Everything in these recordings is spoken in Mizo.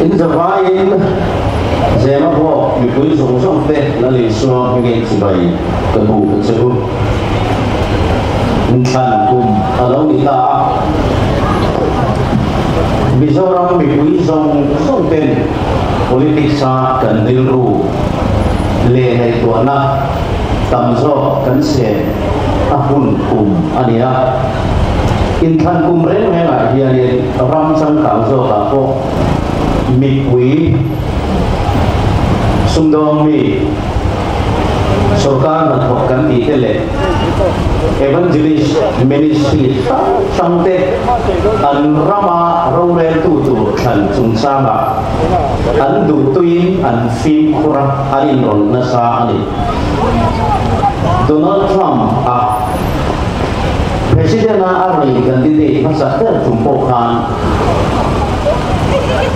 In zavaiin Zemabawk mipui zawng zawng te Lal Isua hmingin chibai ka buk a che u. Inthlan kum a lo ni ta a, Mizoram mipui zawng zawng ten politics a kan rilru leh ngaihtuahna tam zawk kan sen a hun kum a ni a. Inthlan kum reng rengah hianin ram changkang zawkah pawh mipui sumdawng mi sorkar hnathawk kan tih te leh Evangelist Ministry hrang hrang te an rama roreltu tur thlan chungchangah an duhtuiin an fimkhur a, an inrawlh nasa a ni. Donald Trump a President a a rawn candidate hmasa ber tum pawh khan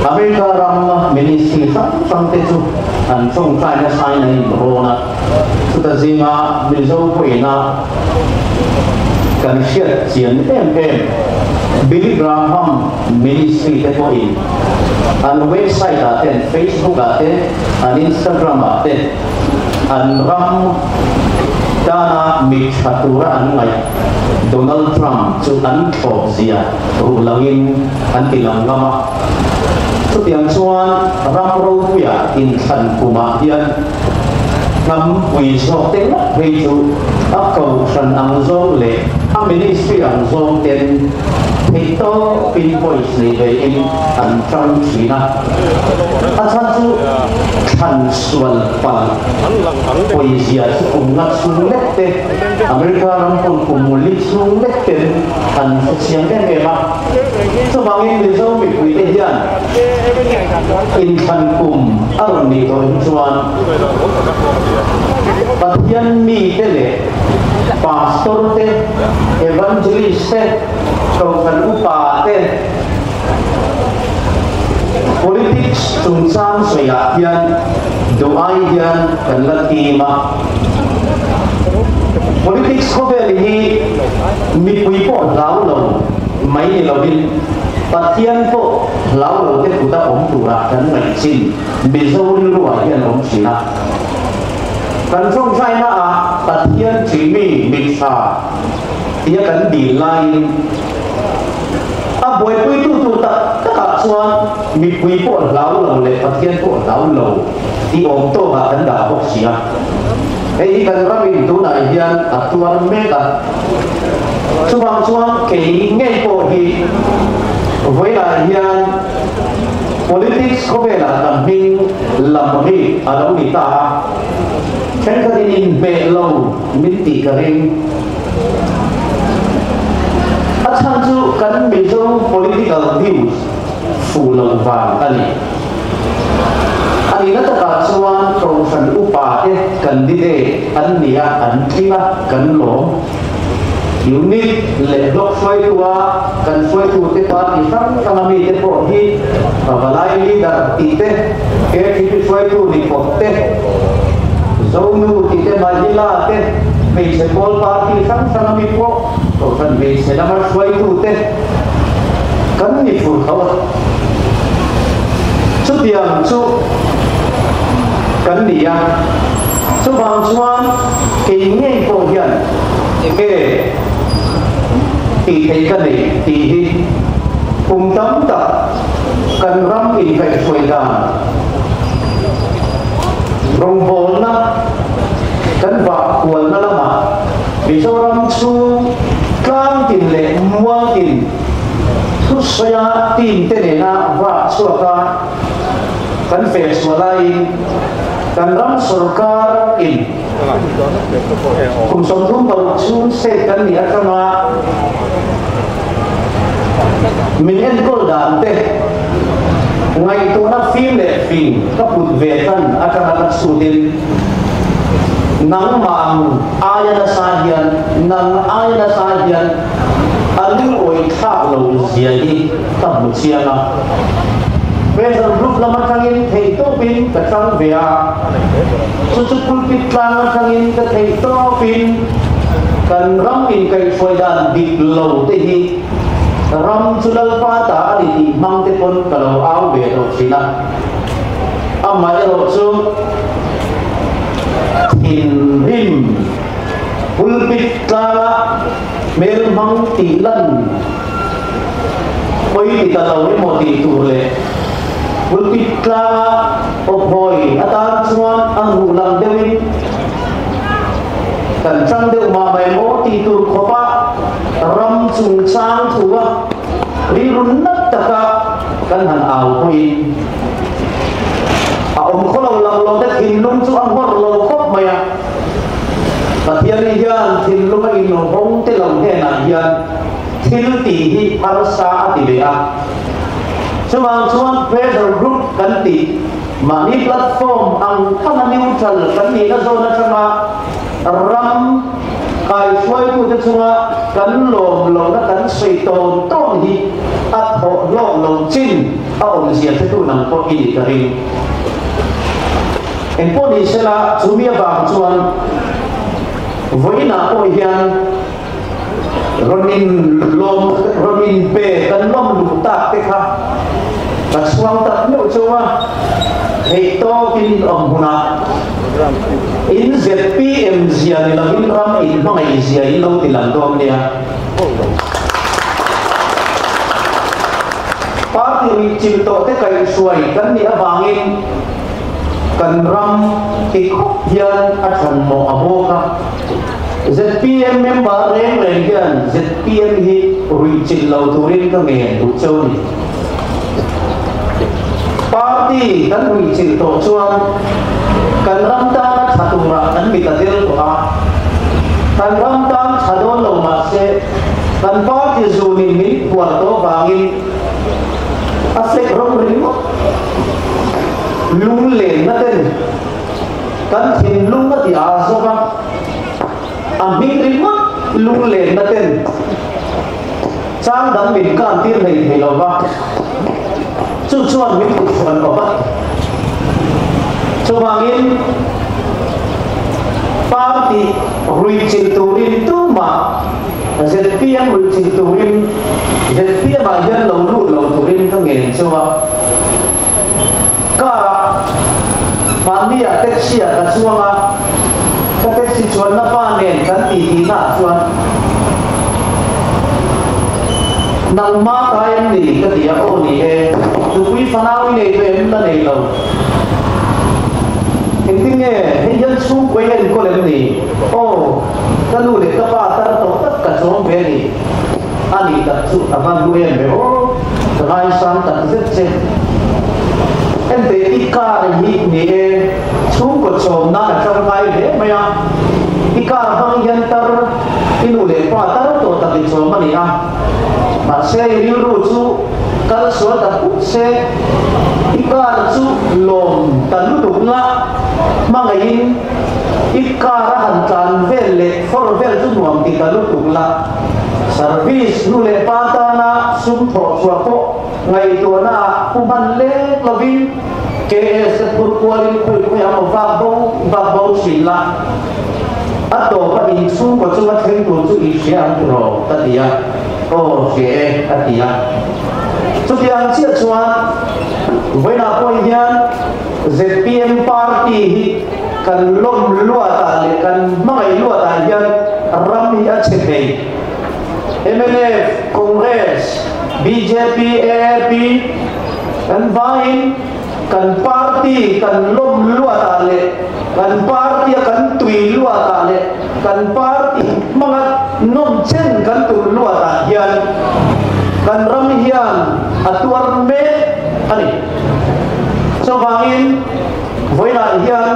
America ram ministry hrang hrang te chu an tawngtai nasain an inrawn a, chuta zinga Mizo pawhin a kan hriat chian em em Billy Graham ministry te pawhin an website ah te, an Facebook ah te, an Instagram ah te an ram tana mi tha tura an ngaih Donald Trump chu an thlawp zia ruh langin an ti lang ngam a. Chutiang chuan ram ropuia inthlan kumah hian hnam pui zawk te ngawt phei chu a kohhran ang zawng leh a ministry ang zawng ten theihtawpin voice nei ve in an tang thin a. A chhan chu thlan sual palh pawizia chu kum nga chhung lek te, America ram pawn kum li chhung lek ten an hre chiang em em a. Chuvangin Mizo mipuite hian inthlan kum a rawn nih tawh hi chuan Pathian mite leh Pastor te, Evangelist te, Kohhran upa te, Politics chungchang sawiah hian duh ai hian kan la tim a. Politics khawvel hi mipui pawh hlau lo mai ni lovin Pathian pawh hlau lo te kut a awm turah kan ngaih chin Mizo rilruah hian awm thin a. Kan tawngtaina ah Pathian thimi mitthla tia kan dil laiin A buaipuitu tur tak takah chuan mipui pawh hlau lo leh Pathian pawh hlau lo tih awm tawkah kan dah bawk si a. Hei hi kan ramin tunah hian a tuar mek a. Chuvang chuan kei ngei pawh hi vawilah hian politics khawvelah kan hming lam rik a lo ni ta a. Thenkhatin inhmeh lo min tih ka ring. A chhan chu kan Mizo political views fuh loh vang a ni. A nihna takah chuan Kohhran upa te candidate an ni a, an tling a, kan lawm. Unit leh block hruaitu a kan hruaitute party hrang hranga mite pawh hi Pavalai leader tih te, KTP hruaitu ni kawp te, Zonu tih te, Mahila te, hmeichhe pawl party hrang hranga mi pawh Kohhran hmeichhe lama hruaitute kan ni fur tho a. Chutiang chu kan ni a. Chuvang chuan kei ngei pawh hian enge tih theih ka nei tih hi kum tam tak kan ram inkaihhruai dan rawngbawlna kan vah kualna lamah Mizoram chhung tlangtin leh mualtin thusawia team te nena vah chhuaka kan feh chhuah laiin kan ram sorkar in kum 36 chhung state kan nih atanga min enkawl dan te ngaihtuahna fim leh fing ka put ve tan atanga ka chhutin nangmah ang aia nasa hian nang aia nasa hian a lungawi thlak lo zia hi ka hmu chiang a. Pressure group lam atangin theihtawpin ka tang ve a, chu chu pulpit tlang atangin ka theihtawpin kan ram inkaihhruai dan dik lo te hi Ram chu Lalpa ta a ni tih hmang te pawn ka lo au ve tawh thin a. Amaherawhchu thinrim pulpit tlanga hmel hmang tih lan pawi ti ta lo emaw tih tur leh pulpit tlanga awphawi atan chuan a hmuh lang deuhin kan chang deuh mah mai maw tih tur khawpa ram chungchang thua rilru nat taka kan han au pawhin a awm khaw lo lang lo te thinlung chu a nghawr lo khawp mai a. Pathian hian thinlung a inhawng te lo hnenah hian thil tih hi harsa a ti ve a. Chuvang chuan pressure group kan tih mahni platform ang thanga neutral kan nihna zawn atanga ram kaihruaitute chunga kan lawm lohna kan sawi tawn tawn hi a thawh hlawk lo chin a awmzia hretu nang pawh i nih ka ring. Engpawh ni sela chumi avang chuan vawiinah pawh hian rawn in lawm rawn in pe kan lawm luh tak te kha ka chhuang tak meuh chauh a, theih tawkin awm hunah in zpm zia ni lovin ram in hmangaih zia in lo ti lang dawn nia. Party ruih chilh tawh te kaihhruai kan nih avangin kan ram ti khawp hian a thanmawh a bawk a. Zpm member reng reng hian zpm hi ruih chilh lo turin ka ngen duh cheu a ni. Party kan ruih chilh tawh chuan kan ram tana tha turah kan mit a del tawh a, kan ram tan tha dawn lo mahse kan party zunin min phuar tawh vangin a fek rawng ringawt lunglenna ten Kan thinlung a ti aa zawk a, a hming ringawt lunglenna ten chang dang min kan tir hlei thei lo va, chu chuan min kut hruan awp a. Chuvangin party ruihchilh turin tumah zpm ruihchilh turin zpm ah hian lo lut lo turin ka ngen chu a. Car ah mahni ah taxi ah ka chuang a, ka taxi chuanna pa nen kan ti tih na ah chuan nangma kai an ni ka ti a, aw ni e, nupui fanau i nei tawh em la nei lo, engtin nge hei hian chhungkua i enkawl em ni, aw ka nu leh ka pa tar tawh tak ka chawm ve a ni. A nih tak chu a van hlu em ve aw, ka ngaisang tak zet che. Enteh i car hi ni e, chhungkaw chawm nan a tangkai hle mai a, i car hmang hian tar i nu leh pa tar tawh tak i chawm a ni a, mahse i rilru chu kal sual ta phut se, i car chu lawm ta lutuk la hmangaihin i car a han tlan vel leh fawr vel chu nuam ti ta lutuk la. Service nu leh pa tana sum thawh chhuah pawh ngaihtuahna ah pu hman lek lovin KS te phur kualin khawi khawi a maw vak bo vak bo thin la, a tawp a inchhungkaw chunga thleng tur chu i hria ang tiraw? ka ti a, Aw hria e a ti a. Chutiang chiah chuan vawiinah pawh hian zpm party hi Kan lawm luatah leh kan hmangaih luatah hian ram hi a chhe thei. Mnf, Congress, bjp, AAP kan vaiin kan party kan lawm luatah leh kan party a kan tui luatah leh kan party hmanga nawm chen kan tum luatah hian kan ram hian a tuar mek a ni. Chuvangin. Vawiinah hian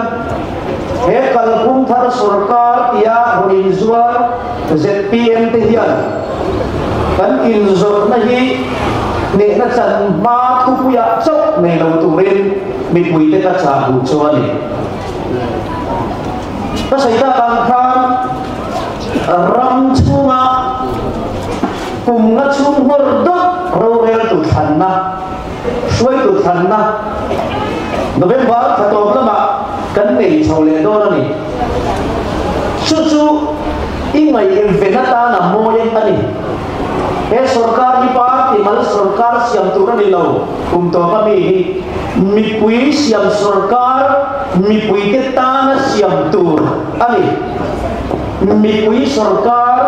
he kalphung thar sorkar tia rawn inzuar zpm te hian kan inzawrhna hi hnehna chan hma thupuiah chauh nei lo turin mipuite ka chah duh chu a ni. Ka sawi tak ang khan ram chhunga kum nga chhung hawr dawt roreltu thlanna, Hruaitu thlanna November thla tawp lamah kan nei chho leh dawn a ni. Chu chu i ngaihven atana mawi a ni. He sorkar hi party mal sorkar siam tur a ni lo, kum tawpa mi hi mipui siam sorkar, mipuite tana siam tur a ni. Mipui sorkar,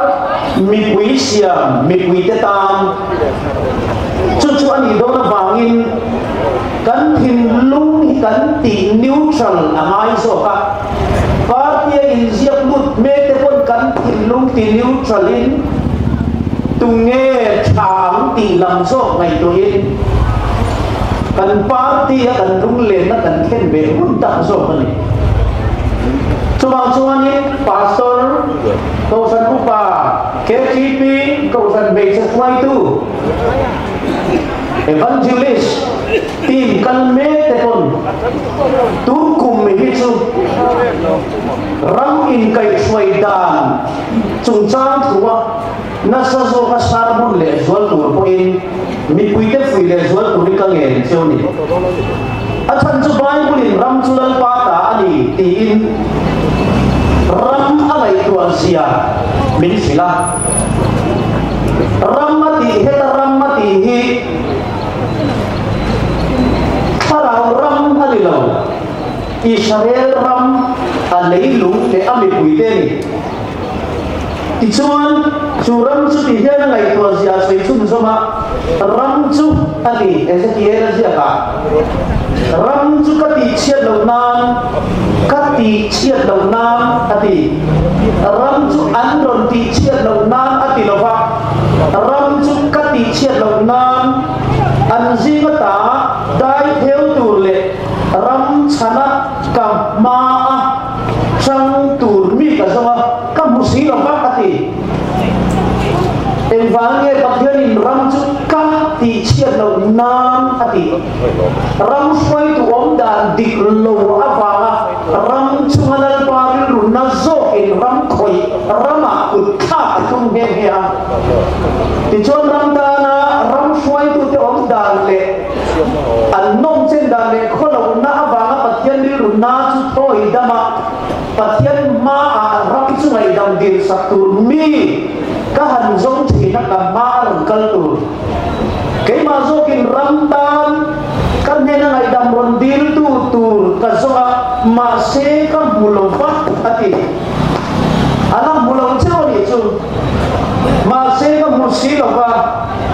mipui siam, mipuite tan. Chu chu a nih dawn avangin kan thinlung hi kan tih neutral a ngai zawk a. Party a inziak lut mek te pawn kan thinlung ti neutral in tunge tha ang tih lam zawk ngaihtuahin kan party a kan lunglenna kan thlen ve hun tak zawk a ni. Chuvang chuanin Pastor, Kohhran Upa, KTP, Kohhran Hmeichhe Hruaitu, Evangelist team kal mek te pawn tun kum hi chu ram inkaihhruai dan chungchang thua nasa zawka sermon lehzual tur pawhin mipuite fuih lehzual turin ka ngen cheu ni. A chhan chu Bible-in ram chu Lalpa ta a ni tiin ram a ngaihtuah zia min hrilh a. Ram a tih heta ram a tih hi thlarau ram a ni lo, Israel ram a leilung leh a mipuite a ni. Tichuan, chu ram chu ti hian a ngaihtuah zia a sawi chhunzawm a, Ram chu a ti, Ezekiel a ziak a, Ram chu ka tihchhiat loh nan, ka tihchhiat loh nan a ti. Ram chu an rawn tihchhiat loh nan a ti lo va, ram chu ka tihchhiat loh nan an zing ata dai theu tur leh ram chhana ka hma a chang tur mi ka zawng a, ka hmu si lo va a ti. Engvang nge Pathianin ram chu ka tihchhiat loh nan a tih? Ram hruaitu awm dan dik lo avanga ram chunga Lalpa rilrunna zawkin ram khawih ramah kut thlak a tum nghe nghe a. Tichuan ram tana ram hruaitute awm dan leh an nawmchen dan leh khawlohna avanga Pathian rilrunna chu thawi dam a, Pathian hmaah ram chu ngaihdam dirsak tur mi ka han zawng thin a, ka hma a rawn kal tur. Keimah zawkin ram tan ka hnena ngaihdam rawn diltu tur ka zawng a, mahse ka hmu lo va, a ti. A la hmu lo cheu a nih chu. Mahse ka hmu si lo va,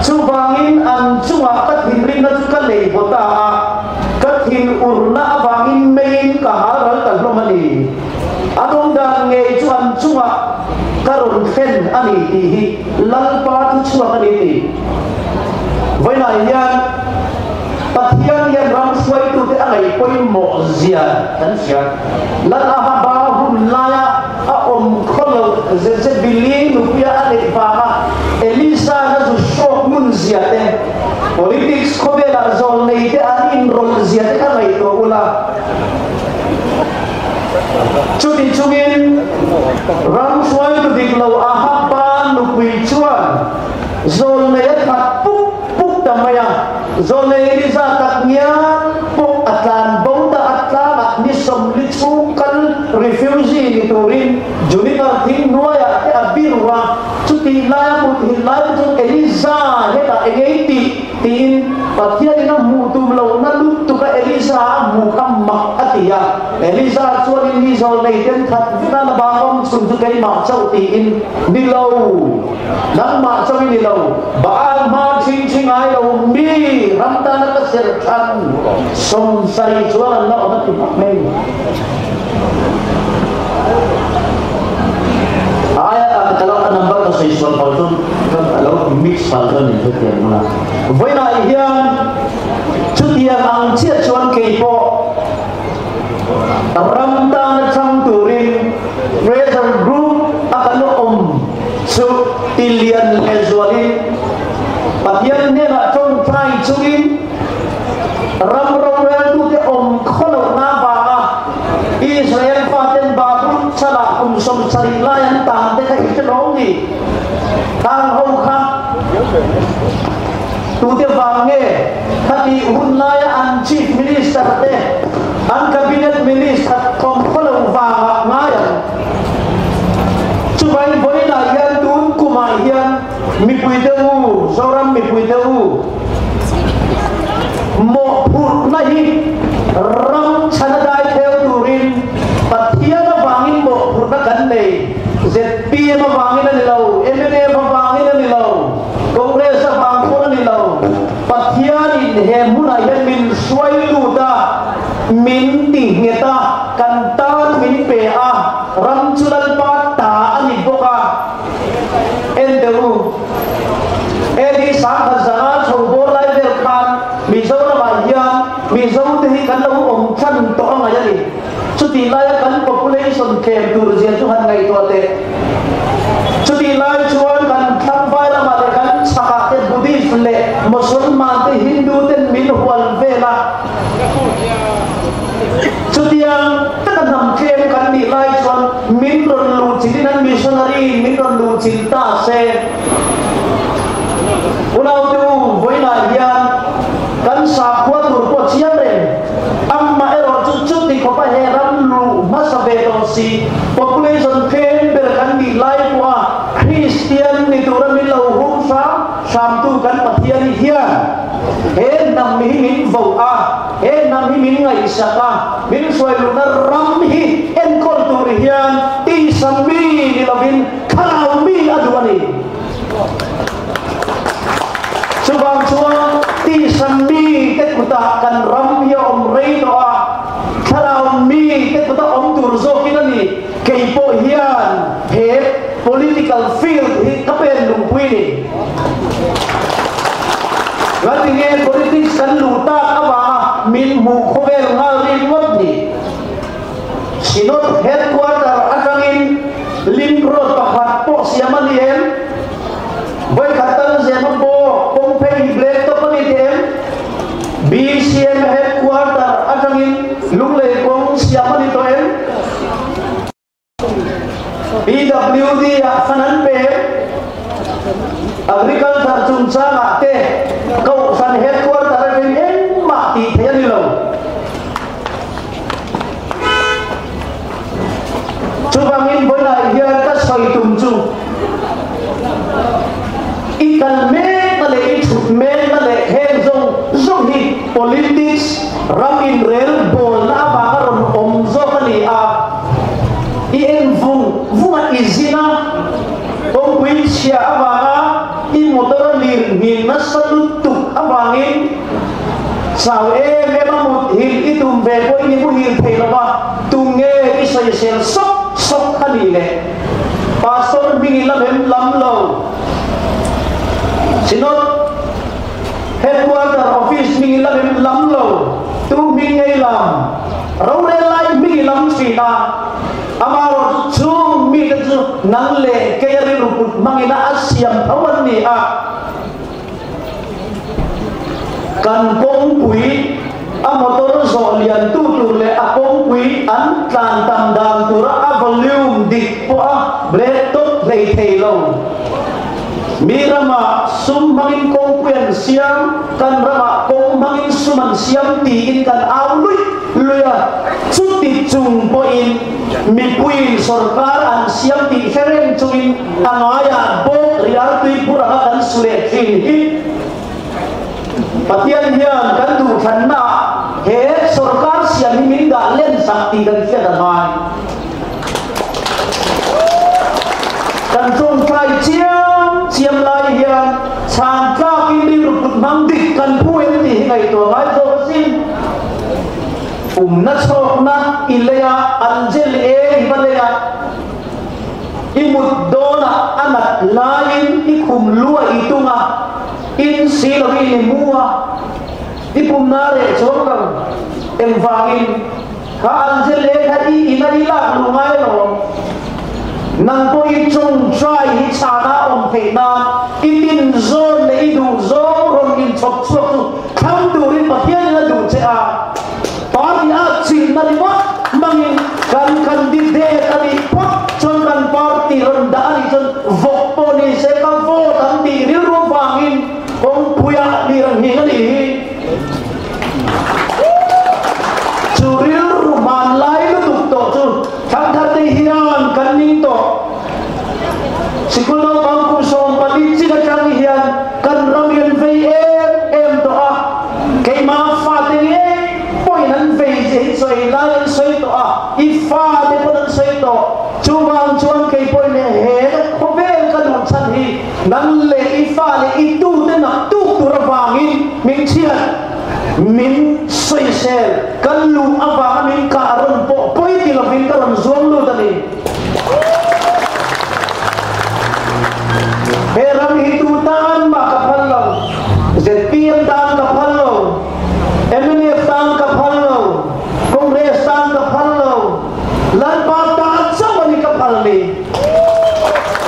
chuvangin an chungah ka thinrimna chu ka lei haw ta a, ka thin urna avangin meiin ka hal ral ta hlawm a ni. A dawngdan ngei chu an chungah ka rawn thlen a ni tih hi Lalpa thu chhuak a ni tih. Vawiinah hian Pathian hian ram hruaitute a ngaih pawimawh zia kan hria. Lal Ahaba hun laia a awm khaw lo Jezebeli nupuia a neih vanga Elisa na zu hrawk ngun zia te, politics khawvelah zawl nei te an inrawlh zia te kha ngaihtuah ula. Chuti chungin ram hruaitu dik lo Ahaba nupui chuan zawlnei a that puk puk ta mai a, zawlnei Elisa tak ngial pawh a tlan bo ta, a tlangah ni 40 chhung kal refugee ni turin juniper thing hnuaiah te a biru a, chutih laia mut hin lai te chuan Elisa hetah engei tih Tiin Pathianin a hmuh tum lohna lutuk a Elisa a hmuh kha mak a ti a. Elisa chuanin mi zawl nei ten khat vek a, na bang awm chhun chu keimah chauh tiin, Ni lo, nangmah chauh i ni lo, Baal hma chhing chhi ngai lo mi ram tana ka serh than 70 chuan an la awm a ti hmak mai. Aia ka lo a number ka sawi sual palh chu ka lo mix palh chu a ni hetiang hmuna. Vawiinah hian chutiang ang chiah chuan kei pawh ram tana chang turin pressure group a kan awm chu ti lian lehzualin Pathian hnenah tawngtai chungin Ram roreltute awm khawlohna avanga Israel faten Babul chalah kum 70 lai an tan te kha i hre lawm ni? Khang ho kha tute vang nge khatih hun laia an Chief Minister te, an Cabinet Minister awm khawlo vangah ngai ang? Chuvangin vawiinah hian tun kumah hian. Mipuite u, Zoram mipuite u, mawhphurhna hi ram chhana dai theu turin Pathian avangin mawhphurhna kan nei. Zpm avangin a ni lo, mnf avangin a ni lo, Congress avang pawh a ni lo. Pathianin he hmunah hian min hruai lut a, min ti nghet a, kan tan min pe a, ram chu Lalpa ta a ni bawk a. En deuh u, AD 1005 chho bawr lai vel khan Mizoramah hian Mizote hi kan lo awm than tawh a ngaih a ni. Chutih laia kan population tlem tur zia chu han ngaihtuah teh. Chutih lai chuan kan thlang lamah leh kan chhakah te Buddhist leh Mosolman te Hindu ten min hual vel a. Chutiang taka hnam tlem kan nih lai chuan min rawn luh chilhin an missionary in min rawn luh chilh ta se. Unaute u, vawiinah hian kan sakhua tur pawh chiang reng. Amaherawh chu chuti khawpa he ram luh hmasa ve tawh si, population tlem ber kan nih lai pawha Kristian ni tura min lo hum hram hramtu kan Pathian hian he hnam hi min voh a, he hnam hi min ngaihsak a, min hruai luhna ram hi enkawl tur hian tisa mi ni lovin thlarau mi a duh a ni. Chuvang chuan tisa mite kutah kan ram hi a awm rei tawh a, thlarau mite kuta awm tur zawkin a ni. Kei pawh hian he political field hi ka pen lungpui ni. Ngatinge politics kan luh tak avanga min hmuh khawvel nghal ringawt ni? Synod headquarter atangin link road pakhat pawh siam a ni em? Vawikhat tal zema pawh kawng phei hi black top a ni teh em? BCM headquarter atangin Lunglei kawng siam a ni tawh em? PWD ah fan an pe em? Agriculture chungchangah te Kohhran headquarter atangin engmah tih theih a ni lo. Chuvangin vawiinah hian ka sawi tum chu i kal mekna leh i thut mekna leh heng zawng zawng hi politics ram inrel bawlna avanga rawn awm zawk a ni a. I en vung vung a, i zin a, kawngpui chhia avanga i motor a lir nghin nasa lutuk avangin Chau em em a mut hil i tum ve pawhin i muhil thei lo va, tum nge i sawisel sawk sawk kha nih le? Pastor hming i lam em lam lo? Synod Headquarter Office hming i lam em lam lo? Tu hming nge i lam? Rorel lai hming i lam thin a, amaherawhchu chung mite chu nang leh kei a rilru put hmangin a a siam tho an ni a. Kan kawngpui a motor zawh lian tu tur leh a kawngpui an tlan tam dan tura a volume dik pawh a black top hlei thei lo. Mi ramah sum hmangin kawngpui an siam, kan ramah kawng hmangin sum an siam tiin kan au luih luih a, chuti chung pawhin mipuiin sorkar an siam tih hre reng chungin A ngaiah bawk rial tuipur anga kan su leh thin hi Pathian hian kan duhthlannaah he sorkar siam hi min dah len sak tih kan hriat a ngai. Kan tawngtai chiam chiam lai hian chhan tlakin rilru kut hmang dik kan phu em tih hi ngaihtuah ngai zawk asin. Pumna chhawkna i lei a, angel e i va lei a. I mut dawnah a nat laiin i khum lu a i tung a, in si lovin i mu a, i pumna reh chuang lo. Engvangin? Kha angel e kha i ina i lak luh ngai alawm. Nang pawh i tawngtai hi chhana awm theih nan i tin zawn leh i duh zawng rawn inchhawp chhuak chu thlang turin Pathianin a duh che a. Party a chinna ringawt hmangin kan candidate a nih phawt chuan kan party rawn dah a nih chuan vawk pawh ni se ka vote an tih rilru vangin kawngpuiah lir ang hing a nih hi. Chu rilru hmanlai lutuk tawh chu thangtharte hian kan ning tawh. Sikul naupang kum 14 chin atang. a, i fate pawn an sawi tawh. Chuvang chuan kei pawhin he khawvel ka duh chhan hi nang leh i fa leh i tute nak tuk tur avangin min chhiat, min sawisel, ka luh avanga min kah rawn pawh pawi ti lovin ka rawn zuang lut a ni. He ram hi tu tan mah ka phal lo, zpm tan ka phal lo, mnf tan ka phal lo, Congress tan ka phal lo, Lalpa tan chauh a ni ka phal ni.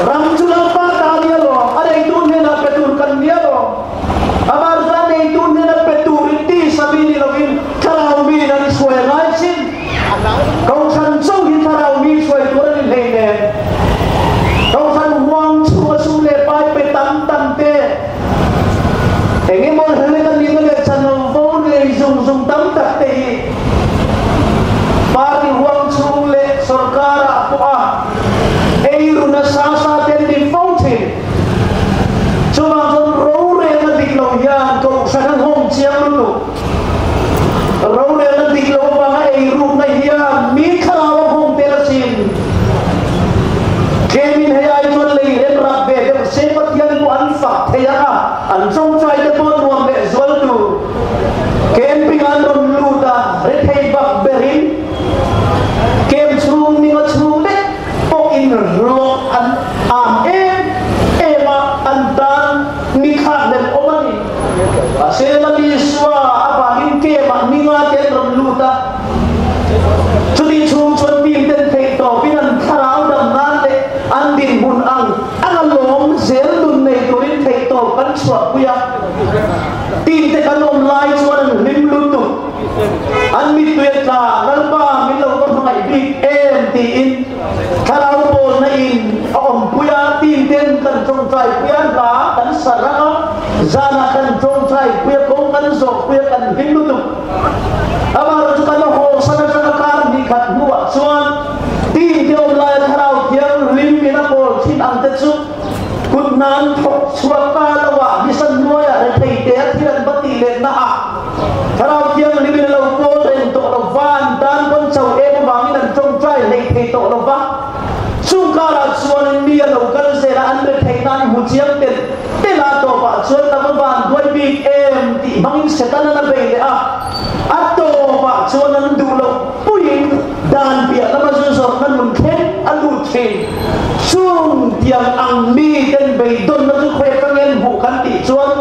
Ram chu Lalpa ta a nia lo, a neitu hnenah pe tur kan nia lo. Amah chu a neitu hnena pe turin tisa mi ni lovin thlarau miin an hruai a ngai chin. Kohhran chauh hi thlarau mi hruai tur a ni hleinem. Kohhran huang chhunga sum leh pai pe tam tam te, eng emaw hlek a nihna leh chanvo nei zung zung tam tak te hi party huang chhung leh sorkarah pawh a eiru nasa sa te an ni fo thin. Chuvang chuan rorelna dik lo hian kohhran a nghawng chiang lutuk. Rorelna dik lo avanga ei rukna hian mi thlarau a nghawng tel asin. Tlemin hei ai chuan lei rem rak ve deuh se Pathian pawh an fak thei ang a, an tawngtai te pawh nuam leh zual tur. Camping an rawn lut a, rethei bak berin camp chhung ninga chhung lek pawh inhlawh an am em em a, an tan ni thlak lem awm a ni. Mahse Lal Isua avangin camp-ah ninga te an rawn lut a, chutih chhung chuan team ten theih tawpin an thlarau dam nan leh an dinhmun ang anga lawm zel nun nei turin theih tawp kan chhuahpui a. Team te kan awm lai chuan an hlim lutuk. An mittui a tla, Lalpa min lo va hmangaih bik em tiin thlarau pawlna in a awmpui a, team ten kan tawngtai pui a, hla kan sa rang a, zanah kan tawngtai pui a, kawng kan zawh pui a, kan hlim lutuk. Amaherawhchu chu kan haw san atanga kar hnih khat hnuah chuan team te awm laia thlarau thianghlim in a pawl thin ang te chu kut hnan thawk chhuak ta lo a, nisan hnuaiah rethei te a thil an va tih leh na ah Thlarau Thianghlimin a lo pawl reng tawh lo va, an tan pawn cho em avangin an tawngtai hlei thei tawh lo va. Chung karah chuanin mi a lo kal zel a, an re thei nan hmu chiang tel tel a, tawpah chuan ka va van duai bik em tih hmangin Satan an a bei leh a, a tawpah chuan an duh loh puiin dan piah lama zu zawrhna nun thleng a lut thin. Chung tiang ang miten beidawnna chu khawi atangin hmuh kan tih chuan,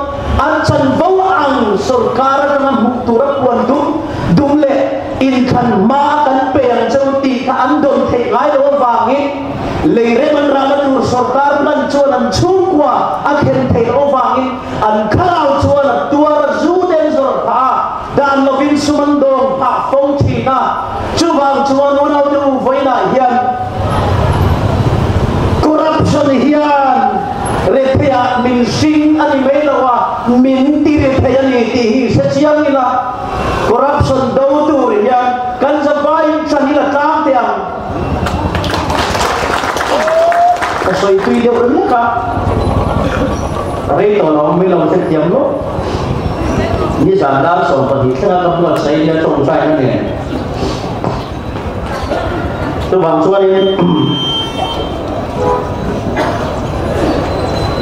An chanvo ang sorkar atanga hmuh tura puan dum dum leh inthlan hma a kan pe ang che u tih kha an dawn theih ngai lo avangin lei rem an rahna tur sorkar plan chuan an chhungkua a khen theih loh avangin an thlarau chuan a tuar a zu te an zawrh phah a, dan lovin sum an dawng phah fo thin a. Chuvang chuan unaute u vawiinah hian corruption hian Retheiah min hring a ni mai lo a, min ti rethei a ni tih hi hre chiang ila, corruption do tur hian kan zavaiin chan ila tlang teh ang. Ka sawi tui deuh ringawt a, rei tawh lo mai lo hrethiam lo. Nizan dar 12 thlenga ka buatsaih nia tawngtaina nen. Chuvang chuanin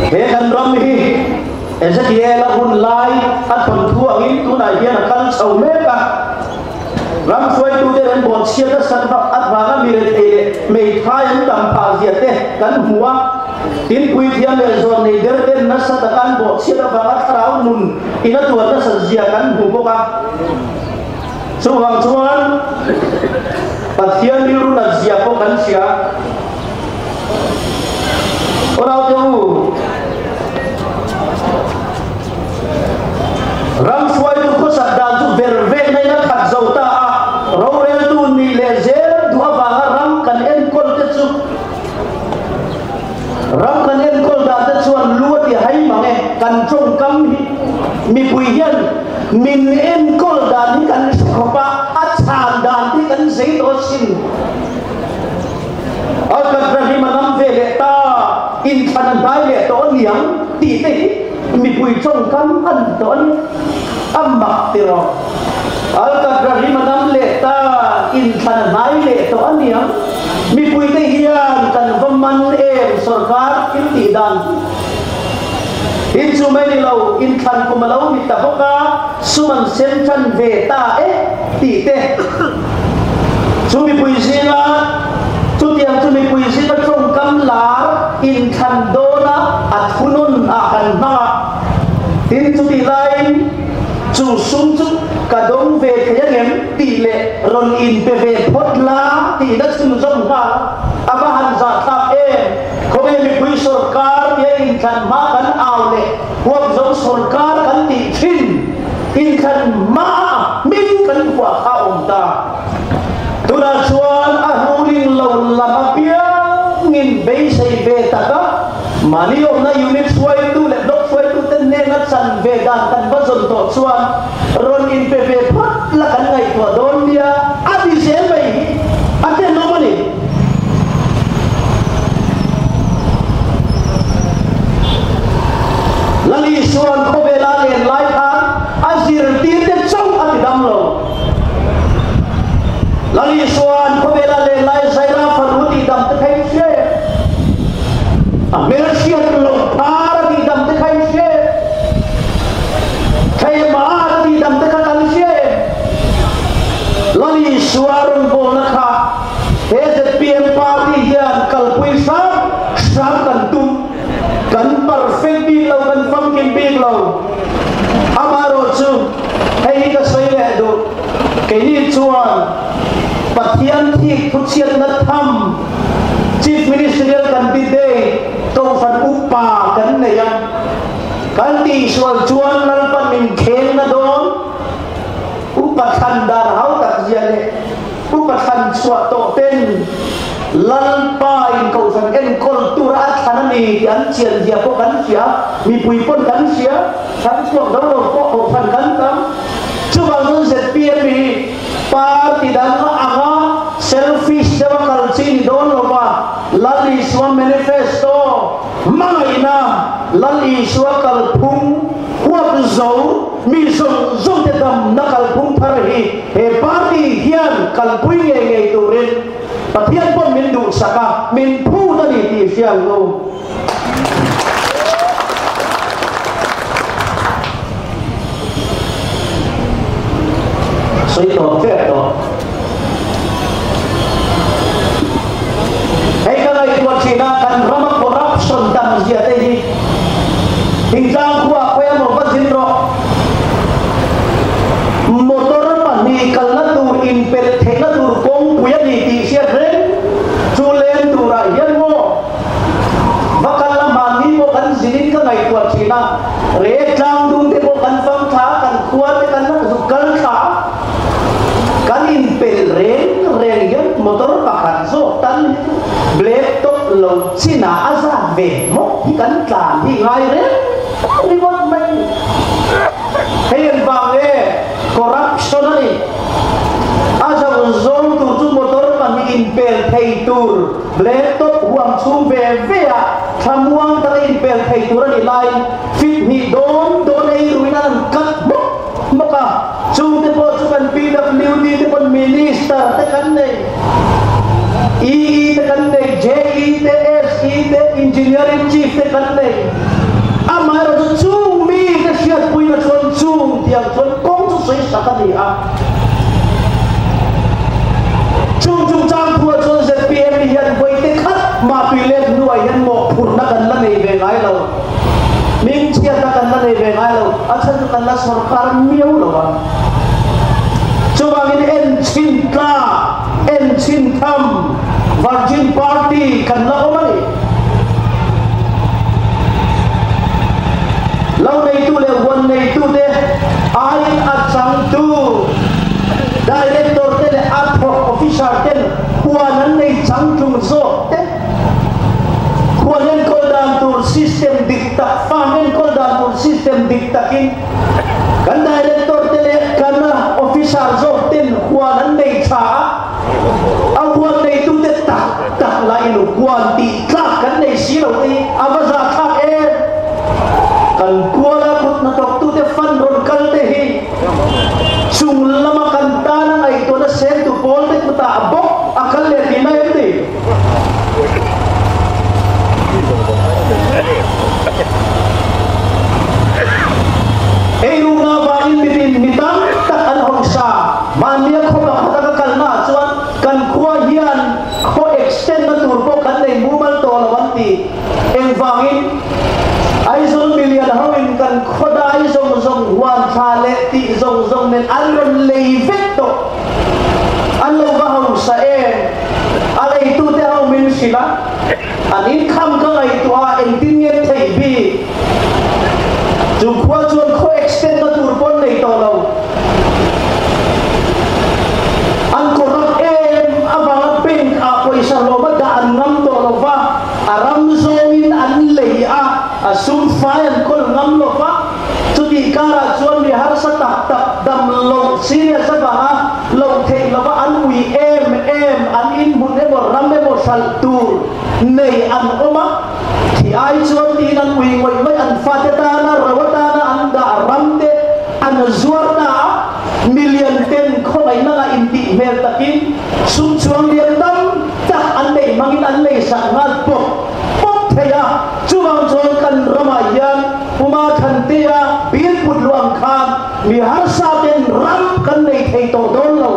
he kan ram hi Ezekiel-a hun lai a thawnthu angin tunah hian a kal chho mek a. Ram hruaitute an bawhchhiat a sat vak avanga mi rethei leh hmeithai an tam phah zia te kan hmu a. Tin, puithiam leh zawn nei der ten nasa taka an bawhchhiat avanga thlarau nun in a tuar nasat zia kan hmu bawk a. Chuvang chuan Pathian rilru nat zia pawh kan hria. Aw naute u, ram hruaitu khawsak dan chu ver vek na in a khat zo ta a, roreltu nih leh zel duh avanga ram kan enkawl te chu ram kan enkawl dan te chuan lu a ti hai mang e, kan tawngkam hi mipui hian min enkawl dan hi kan hre khawp a, a chhan dan te kan zei tawh asin. A kat rahim a nam ve leh ta, inthlan a hnai leh tawh a niang tih te hi mipui tawngkam a ni tawh a ni. A mak tiraw. Al kat rahim a nam leh ta. inthlan a hnai leh tawh a niang. Mipuite hian kan va man em sorkar thil tih dan hi. Tin chu mai ni lo, inthlan kum a lo ni ta bawk a, sum an sem tan ve ta e tih te. Chu mipui zinga chutiang chu mipui zinga tawngkam lar inthlan dawna a thunawn ah kan hmang a. Tin chutih laiin chu sum chu ka dawng ve thei angem tih leh rawn inpe ve phawt la tihna chhunzawm nghal a va han zahthlak em! Khawvel mipui sawrkar tia inthlan hma kan au leh huapzo sawrkar kan tih thin inthlan hmaah hming kan huah kha a awm ta. Tunah chuan a ruling lo lam apiangin beisei ve tak a, mahni awmna unit hruaitu leh block hruaitute hnena chan ve dan kan va zawn tawh chuan rawn inpe ve phawt la kan ngaihtuah dawn nia a ti zel mai hi a tenawm a ni. Lal Isua'n khawvela len lai khan a zirtirte chauh a ti dam lo. Lal Isua'n khawvela len lai Zaira fanu tihdam te kha in hria em? A hmelhriat loh phar a tihdam te kha in hria em? Thleima a tihdam te kha kan hria em? Lal Isua rawngbawlna kha He zpm party hian kalpui hram hram kan tum, kan perfect bik lo, kan famkim bik lo. Amaherawhchu hei hi ka sawi leh duh, keini chuan Pathian thik thuchhiatna tham Chief Ministerial candidate Kohhran Upa kan nei a, kan tihsual chuan Lalpan min khengna dawn Upa thlan dan hau tak zia leh Upa thlan chhuah tawh ten Lalpa in kohhran enkawl tura a thlan a ni tih an chian zia pawh kan hria, mipui pawn kan hria, thlan chhuak do lo pawh kohhran kan tam. Chuvang chuan zpm hi party dang anga selfish deuha kal chi ni dawn lova Lal Isua manifesto hmangaihna Lal Isua kalphung huap zo mi zawng zawng te damna kalphung thar hi He party hian kalpui ngei ngei turin Pathian pawn min duhsak a, min phut a ni tih hria ang u. Sawi tawh tep tawh. Hei ka ngaihtuah thin a, kan rama corruption tam zia te hi Thingtlang khua khawi emaw va zin rawh. Motor pahnih kalna tur inpelh theihna tur kawngpui a ni tih hriat reng chu leng turah hian maw va kal la mahni pawh kan zinin ka ngaihtuah thin a, re tlang dung te pawh kan fang thla a, kan khua te kan zuk kal thla a, kan inpelh reng reng hian motor pakhat zawk tan hi chu black top lo chinah a zat ve hmawk hi kan tlan hi ngai reng ringawt mai. Hei an vang e, corruption a ni. A zo zawng tur chu motor pahnih inpel thei tur black top huam chhung ve ve ah thlamuang taka inpel thei tur a nih laiin fit hnih dawn dawn ei ruin an han cut hmawk hmawk a. Chungte pawh chu kan PWD te pawn minister te kan nei, EE te kan nei, JE te, SE te, Engineering Chief te kan nei. Amaherawhchu chung mi te hriatpuina chuan chung tiang chuan kawng chu sawi sak a ni a. Chung chungchang thuah chuan zpm hian vawi te khat mah tui let hnuah hian mawhphurhna kan la nei ve ngai lo. Hmingchhiatna kan la nei ve ngai lo, a chhan chu kan la sawrkar miau lo a. Chuvangin enchhin tlak, enchhin tham, Virgin Party kan la awm a ni. Lo neitu leh huan neitute aiin a changtu Director te leh a thawk officer ten huan an nei changtlung zawk te. Khual enkawl dan tur system dik tak, farm enkawl dan tur system dik takin kan director te leh kan officer zawk ten huan an nei tha a, a huan neitute tak tak lah in huan tih tlak kan nei si lo te hi a va zahthlak em? Kan kuala kut hnathawktute fund rawn kal te hi chung lama kan tana ngaihtuahna sentu pawl te. zawng zawng nen an rawn lei vek tawh. An lo va hausa em? A leitute ho min hrilh a, an income ka ngaihtuah a, engtin nge theih bik? Chu khua chuan khaw extend na tur pawn nei tawh lo. An corrupt em avanga bank ah pawisa hlawm a dah an ngam tawh lo va, a ram zawngin an lei a, a sum fai an kawl ngam lo va. Chutih karah chuan mi harsa tak tak dam loh serious avanga loh theih lova an ui em em, an inhmun emaw ram emaw hralh tur nei an awm a, thi ai chuan tiin an ui ngawih ngawih, an fate tana ro atana an dah ram te an zuar ta a, milian ten khawngaihna ngah intih hmel takin sum chuang lian tam tak an neih hmangin an lei sak nghal pawp pawp thei a, chuvang chuan kan ramah hian Puma Thantea bill put luh ang khan mi harsa ten ram kan nei thei tawh dawn lo,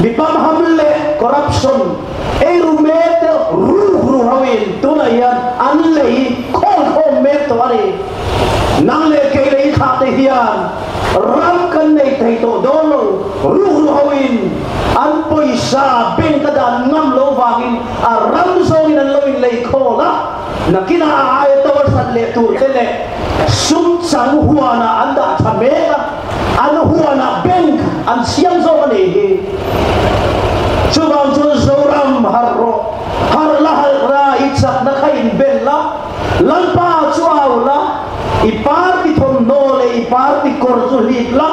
mi pamham leh corruption eiru mek te ruk ru ho in tunah hian an lei khawl khawm mek tawh a ni. Nang leh kei lei thlah te hian ram kan nei thei tawh dawn lo, ruk ru ho in an pawisa bank a dan ngam lo vangin a ram zawngin an lo in lei khawl a. Nakinah a aia to a hrat leh tur te leh sum chang huanah an dah tha mek a, an huanah bank an siam zawk a nih hi. Chuvang chuan Zoram harh rawh, harh la harh ra, i chakna kha inbel la, Lalpa chu au la, i party thawmhnaw leh i party kawr chu hlip la,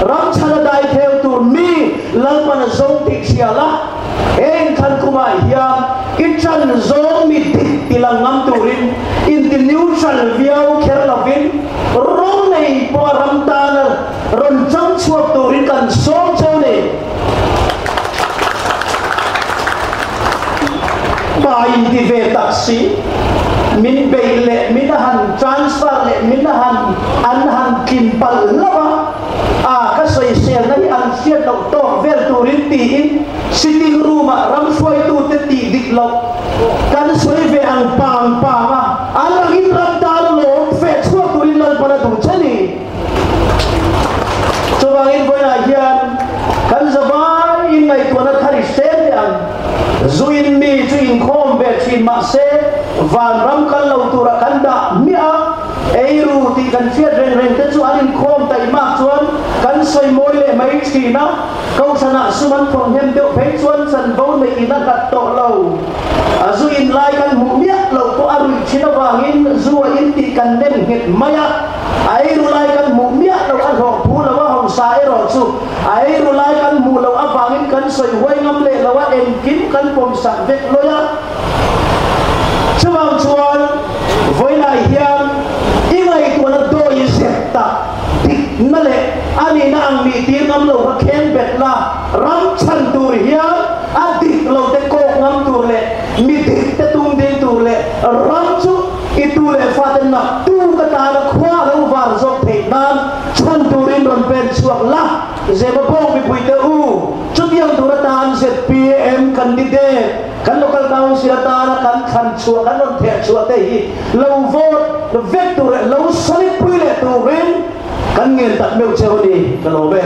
ram chhana dai theu tur mi Lalpan a zawng tih hria la, Heng thlan kumah hian i ṭan zawng mi dik ti lang ngam turin inti neutral viau kher lovin rawng nei pawh a ram tana rawn chang chhuak turin kan sawm cheu ni. Pa inti ve tak si, min beih leh min a han transfer leh min a han an han tlin palh hlauh a. A ka sawiselna hi an hriat loh tawk vel turin tiin sitting room ah ram hruaitute tih dik loh kan sawi ve ang pang pang a, an angin ram tan a lawm feh chhuak turin Lalpan a duh che ni. Chuvangin vawiinah hian kan zavai in ngaihtuahna thar i hrem teh ang. Zuin mi chu inkhawm ve thin mahse vanram kal lo tura kan dah hmiah a, Eiru tih kan hriat reng reng te chu an inkhawm taihmak chuan kan sawi mawi leh mai thin a, Kohhranah sum an phawrh hnem deuh phei chuan chanvo neih in a hlat tawh lo. A zu in lai kan hmuh miah loh pawh a ruih thin avangin zu a in tih kan nem nghet mai a, a eiru lai kan hmuh miah loh a hlawh phu lo a hausa erawh chu a eiru lai kan hmuh loh avangin kan sawi huai ngam leh lo a, engkim kan pawmsak vek lawi a. Chuvang chuan vawiinah hian i ngaihtuahna dawi zet tak dikna leh a nihna ang nih tir ngam lo kha kheng bet la, ram chhan tur hian a dik lo te kawk ngam tur leh mi dik te tum ding tur leh ram chu i tu leh fate nak tu ka tana khua a lo var zawk theih nan chhan turin rawn pen chhuak la, Zema bawk mipuite u, chutiang tur atan zpm candidate Kan Local Council atana kan thlan chhuah, kan rawn theh chhuah te hi lo vote vek tur leh lo solid pui leh turin kan ngen tak meuh cheu a ni, ka lawm e.